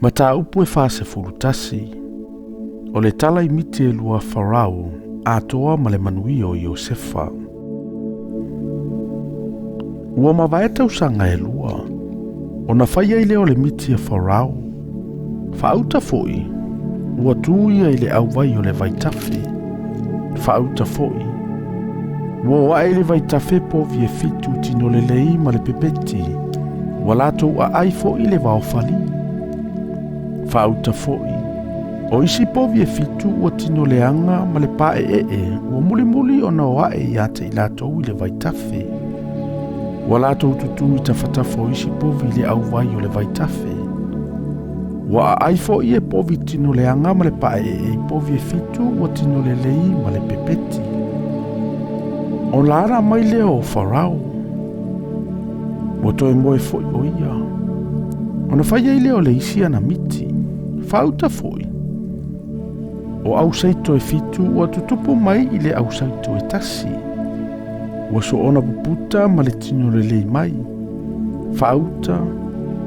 Mataupu e 41. O le tala i miti e lua Farao, atoa ma le manuia o Iosefa. Ua mavae tausaga e lua, ona fai ai lea o le miti a Farao. Faauta foi, ua tu ia i le auvai o le vaitafe. Faauta foi, ua o ae i le vaitafe povi e fitu tino lelei ma le pepeti, ua latou aai foi le vaofali. Faauta foi, o isi povi e fitu ua tino leaga ma le paeee ua mulimuli ona o ae ia te i latou i le vaitafe. Ua latou tutu i tafatafa o isi povi i le auvai o le vaitafe. Ua aai foi e povi tino leaga ma le paeee i povi e fitu ua tino lelei ma le pepeti. O laala mai lea o Farao. Ua toe moe foi o ia. Ona fai ai lea o le isi ana miti. Faauta foi. O ausaito e fitu ua tutupu mai i le ausaito e tasi. Ua soona puputa ma le tino lelei mai. Faauta,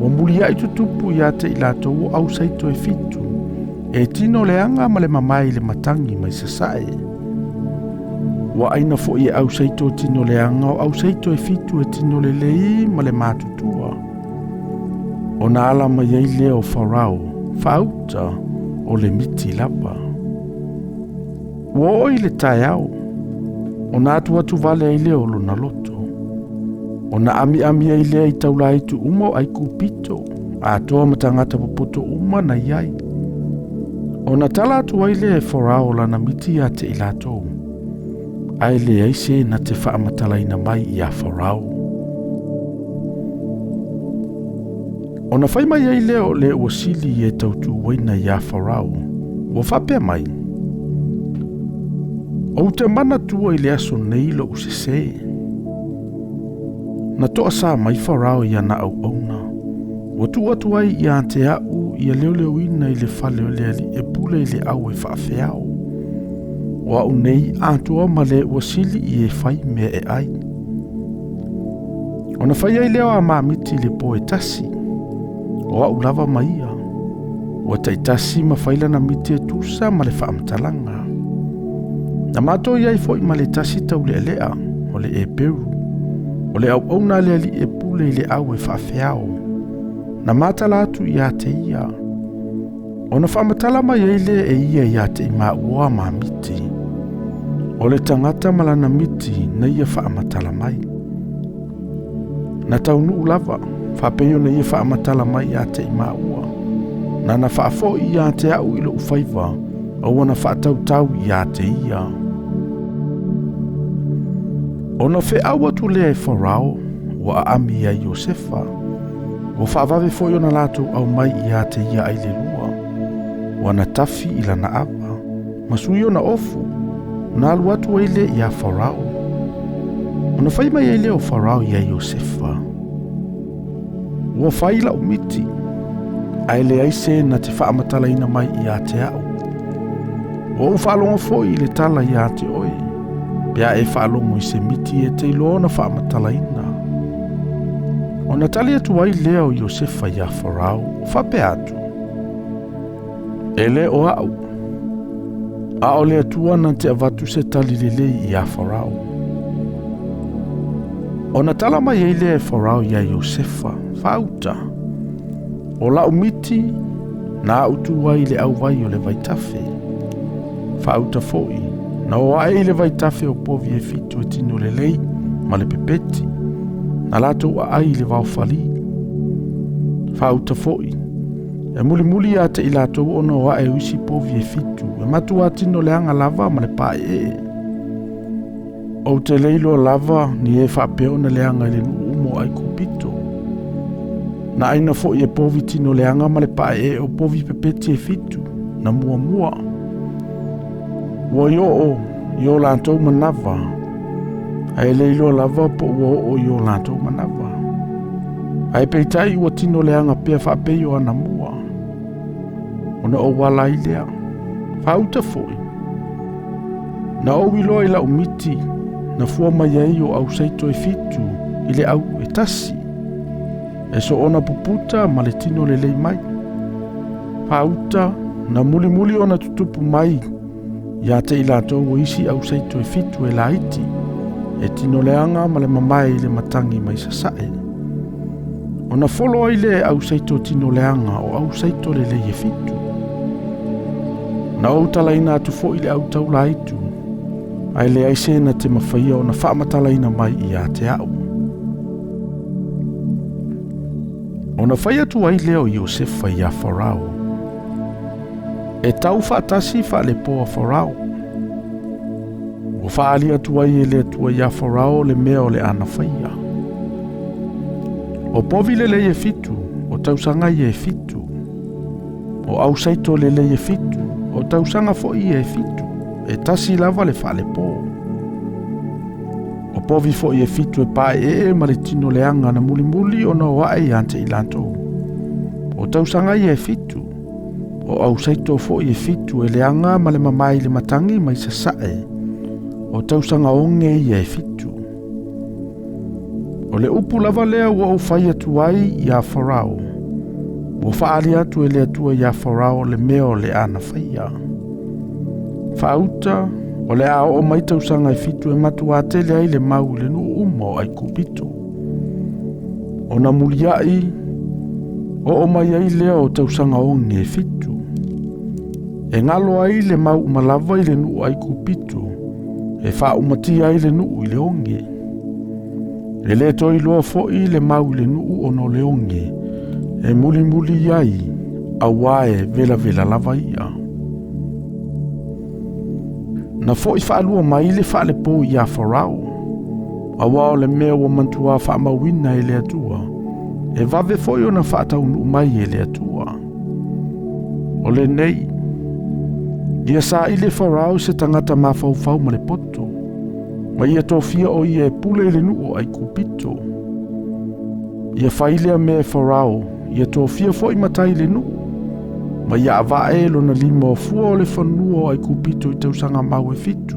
ua muliai tutupu ia te i latou o ausaito e fitu. E tino leaga ma le mamae i le matagi mai sasae. Ua aina foi e ausaito tino leaga o ausaito e fitu e tino lelei ma le matutua. Ona ala mai ai lea o Farao, faauta o le miti lava. Ua oo i le taeao, ona atuatu vale ai lea o lona loto. Ona amiami ai lea i taulaitu uma o Aikupito, atoa ma tagata popoto uma na i ai. Ona tala atu ai lea e Farao lana miti ia te i latou, ae leai se na te faamatalaina mai ia Farao. Ona fai mai ai lea o le ua sili e tautuaina ia Farao, ua faapea mai, Ou te manatua i le aso nei lou sesē. Na toasā mai Farao i ana auauna, ua tuu atu ai ia te au ia leoleoina i le fale o le alii e pule i le au e faafeao. O au nei atoa ma le ua sili i e fai mea e ai. Ona fai ai lea o a ma miti i le po e tasi, o au lava ma ia. Ua taitasi ma fai lana miti e tusa ma le faamatalaga. Na matou i ai foi ma le tasi taulealea, o le Eperu, o le auauna a le alii e pule i le au e faafeao. Na matala atu ia te ia. Ona faamatala mai ai lea e ia ia te i maua ma miti. O le tagata ma lana miti na ia faamatala mai. Na taunuu lava, faapei ona ia faamatala mai ia te i maua. Na na faafoi ia te au i lou faiva, aua na faatautau ia te ia. Ona feau atu lea e Farao, ua aami ia Iosefa. Ua faavave foi ona latou aumai ia te ia ai le lua. Ua na tafi i lana ava, ma sui ona ofu, na alu atu ai lea ia Farao. Ona fai mai ai lea o Farao ia Iosefa, Ua fai lau miti, ae leai se na te faamatalaina mai ia te au. Ua ou faalogo foi i le tala ia te oe, pe a e faalogo i se miti e te iloa ona faamatalaina. Ona tali atu ai lea o Iosefa ia Farao, o faapea atu, E le o au, a o le Atua na te avatu se tali lelei ia Farao. Ona tala mai ai lea e Farao ia Iosefa, faauta, O lau miti, na au tu ai i le auvai o le vaitafe. Faauta foi, na o ae i le vaitafe o povi e fitu e tino lelei ma le pepeti, na latou aai i le vaofali. Faauta foi, e mulimuli ia te i latou ona o ae o isi povi e fitu, e matua tino leaga lava ma le paeee. Ou te le iloa lava ni e faapea ona leaga i le nuu uma o Aikupito. Na aina foi e povi tino leaga ma le paeee o povi pepeti e fitu, na muamua. Ua i oo i o latou manava, ae le iloa lava po ua oo i o latou manava. Ae peitai ua tino leaga pea faapei o anamua. Ona ou ala ai lea, faauta foi. Na ou iloa i lau miti, na fua mai ai o ausaito e fitu i le au e tasi. E soona puputa ma le tino lelei mai. Faauta, na mulimuli ona tutupu mai ia te i latou o isi ausaito e 7 e laiti, e tinoleaga ma le mamae i le matagi mai sasae. Ona folo ai le ausaito tinoleaga o ausaito lelei e 7. Na ou talaina atu foi le autaulaitu, ae leai se na te mafaia ona faamatalaina mai ia te au. Ona fai atu ai lea o Iosefa ia Farao, e tau faatasi faalepoa Farao. Ua faaali atu ai e le Atua ia Farao le mea o le ana faia. O povi lelei e 7, o tausaga ia e 7. O ausaito lelei e 7, o tausaga foi ia e 7. E tasi lava le faalepo. O povi foi e 7 e paeee ma le tino leaga na mulimuli ona o ae ia te i latou. O tausaga ia e 7, o ausaito foi e 7 e leaga ma le mamae i le matagi mai sasae. O tausaga oge ia e 7. O le upu lava lea ua ou fai atu ai ia Farao. Ua faaali atu e le Atua ia Farao le mea o le ana faia. Faauta, o le a oo mai tausaga e 7 e matua tele ai le mau i le nuu uma o Aikupito. Ona muliai, oo mai ai lea o tausaga oge e 7. E ngalo ai le mau umalava i le nuu Aikupito, e faaumatia ai le nuu i le oge. E le toe iloa foi le mau i le nuu ona o le oge, e mulimuli ai, auā e velavela lava ia. Na foi faalua mai le faalepo ia Farao, auā o le mea ua mantuā faamauina e le Atua, e vave foi ona faataunuu mai e le Atua. O lenei, ia saili e Farao se tagata mafaufau ma le poto, ma ia tofia o ia e pule i le nuu o Aikupito. Ia fai lea mea e Farao, ia tofia foi matai i le nuu, ma ia avae lona lima o fua o le fanua o Aikupito i tausaga mau e 7.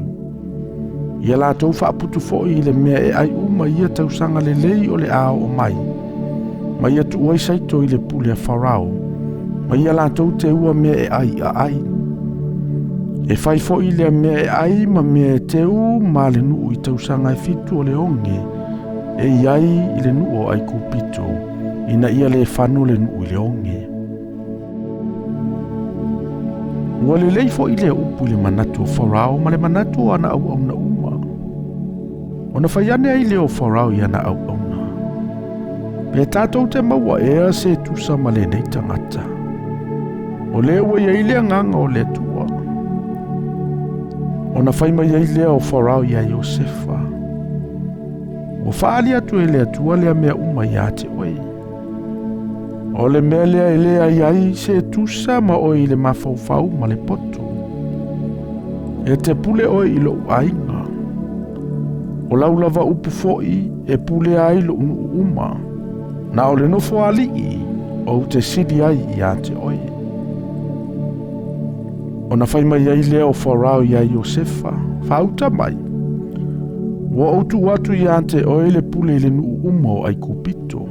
Ia latou faaputu foi i le mea e ai uma ia tausaga lelei o le a oo mai, ma ia tuu ai saito i le pule a Farao, ma ia latou teua mea e ai a ai. E fai foi lea mea e ai ma mea e teu ma le nuu i tausaga e 7 o le oge, e iai i le nuu o Aikupito, ina ia le fano le nuu i le oge. Ua lelei foi lea upu i le manatu o Farao ma le manatu o ana auauna uma. Ona fai ane ai lea o Farao i ana auauna. Pe tatou te maua ea se tusa ma lenei tagata. O lea ua iai le agaga o le Atua. Ona fai mai ai lea o Farao ia Iosefa. Ua faaali atu e le Atua lea mea uma ia te oe. O le mea lea e leai ai se tusa ma oe i le mafaufau ma le poto. E te pule oe i lou aiga. O lau lava upu foi e pule ai lou nuu uma. Na o le nofo alii ou te sili ai ia te oe. Ona fai mai ai lea o Farao ia Iosefa, faauta mai. Ua ou tuu atu ia te oe le pule i le nuu uma o Aikupito.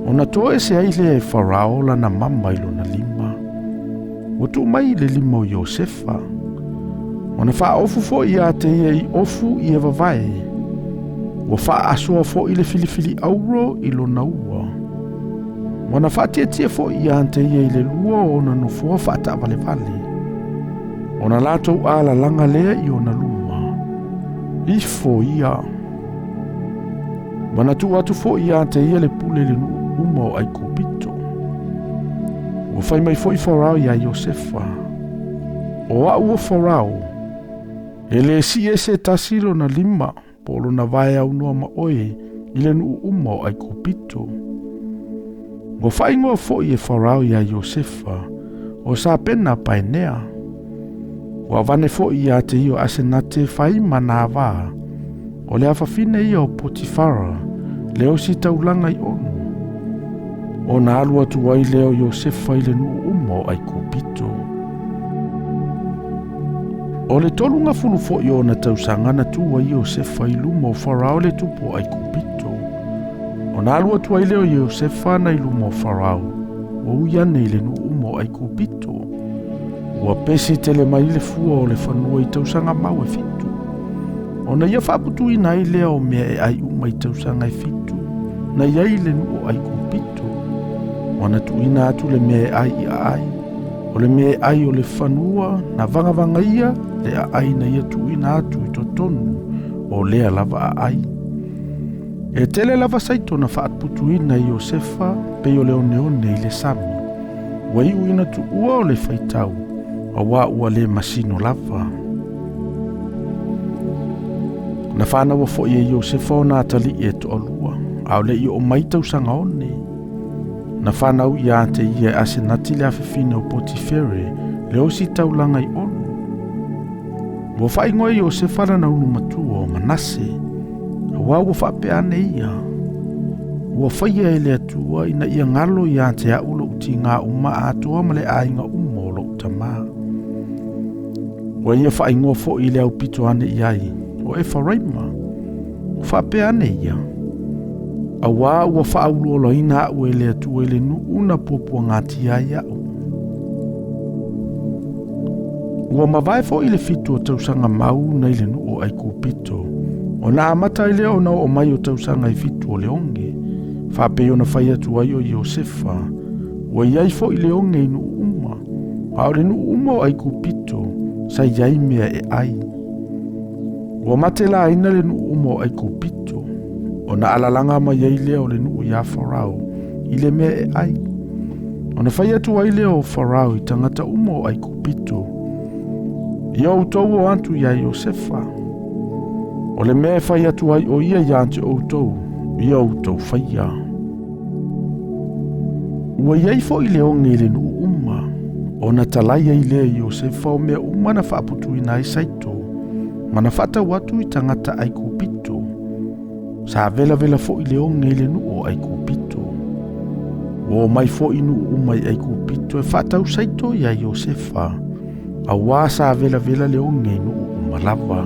Ona toese ai lea e Farao lana mama i lona lima. Ua tuu mai i le lima o Iosefa. Ona faaofu foi ia te ia i ofu i e vavae. Ua faasoa foi le filifili auro i lona ua. Ua na faatietie foi ia te ia i le lua o ona nofoa faataavalevale. Ona latou alalaga lea i ona luma. Ifo ia. Ua na tuu atu foi ia te ia le pule i le nuu uma o Aikupito. Ua fai mai foi Farao ia Iosefa. O au o Farao, e le si e se tasi lona lima, po o lona vae aunoa ma oe i le nuu uma o Aikupito. Ua faaigoa foi e Farao ia Iosefa, o Sapena Paenea. Ua avane foi ia te ia o Asenate fai ma nāvā, o le afafine ia o Potifara, le osi taulaga i Onu. Ona alu atu ai lea o Iosefa i le nuu uma o Aikupito. O le 30 foi o ona tausaga na tu ai Iosefa i luma o Farao le tupu o Aikupito. Ona alu atu ai lea o Iosefa na i luma o Farao, Ua ui ane i le nuu uma o Aikupito. Ua pesi tele mai le fua o le fanua i tausaga mau e 7. Ona ia faaputuina ai lea o mea e ai uma i tausaga e 7, na i ai le nuu o Aikupito. Ua tuuina atu le mea e ai i aai. O le mea e ai o le fanua, na vagavagaia le aai na ia tuuina atu i totonu o lea lava aai. E tele lava saito na faaputuina i Iosefa pei o le oneone i le sami. Ua iu ina tuua o le faitau, auā ua le masino lava. Na whānaua foi e Iosefa o nā tali e toalua, a o le i o mai tausaga 6. Na whānau ia te ia e Asenati le afifine o Potifere, le osi taulaga i Onu. Ua whaingoa Iosefa lana ulu matua o Manase, auā ua faapea ane ia. Ua whaia e le Atua ina ia ngalo ia te au lou tigā uma atoa ma le aiga uma o lou tamā. Ua ia whaingoa foi le aupito ane i ai, o Efaraima. Ua faapea ane ia. Auā ua faauluoloina au e le Atua i le nuu na puapuagatia ai au. Ua mavae foi le 7 o tausaga mau na i le nuu o Aikupito. Ona amata ai lea ona oo mai o tausaga e 7 o le oge. Faapei ona fai atu ai o Iosefa. Ua iai foi le oge i nuu uma. A o le nuu uma o Aikupito, sa iai mea e ai. Ua mate laina le nuu uma o Aikupito. Ona alalaga mai ai lea o le nuu ia Farao i le mea e ai. Ona fai atu ai lea o Farao i tagata uma o Aikupito. Ia outou o atu ia Iosefa. O le mea e fai atu ai o ia ia te outou, ia outou faia. Ua iai foi le oge i le nuu uma. Ona talai ai lea Iosefa o mea uma na faaputuina ai saito, ma na faatau atu i tagata Aikupito. Sa velavela foi le oge i le nuu o Aikupito. Ua omai foi nuu uma i Aikupito e faatau saito ia Iosefa, auā sa velavela le oge i nuu uma lava.